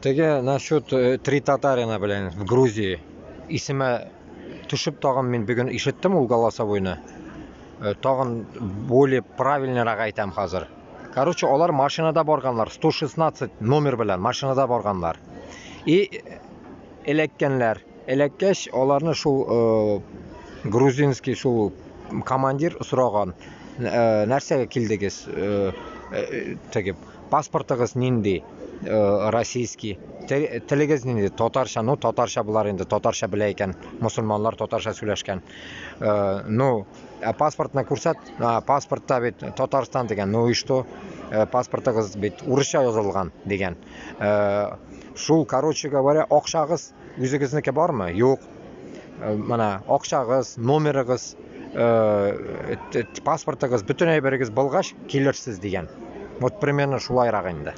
Теге насчет три татарина, блин, в Грузии. Исемә төшеп тагын мин бүген ишеттем ул голосовойны. Тагын более правильнырак әйтәм хәзер. Короче, алар машинада барганнар, 116 номер белән машинада барганнар. И эләккәннәр. Эләккәч, аларны шул грузинский шул командир сораган, нәрсәгә килдегез? Теге паспортыгыз нинди? Российский. Телегез нинди? Татарча. Ну, татарча булар инде, татарча белә икән. Мусульманнар татарча сөйләшкән. Ну, ә паспортны күрсәт, паспортта бит Татарстан дигән. Ну и что? Паспортыгыз бит урысча язылган дигән. Шул, короче говоря, акчагыз үзегезнеке бармы? Юк. Менә акчагыз, номерыгыз, паспортыгыз, бөтен әйберегез булгач, килерсез дигән. Вот примерно шулайрак инде.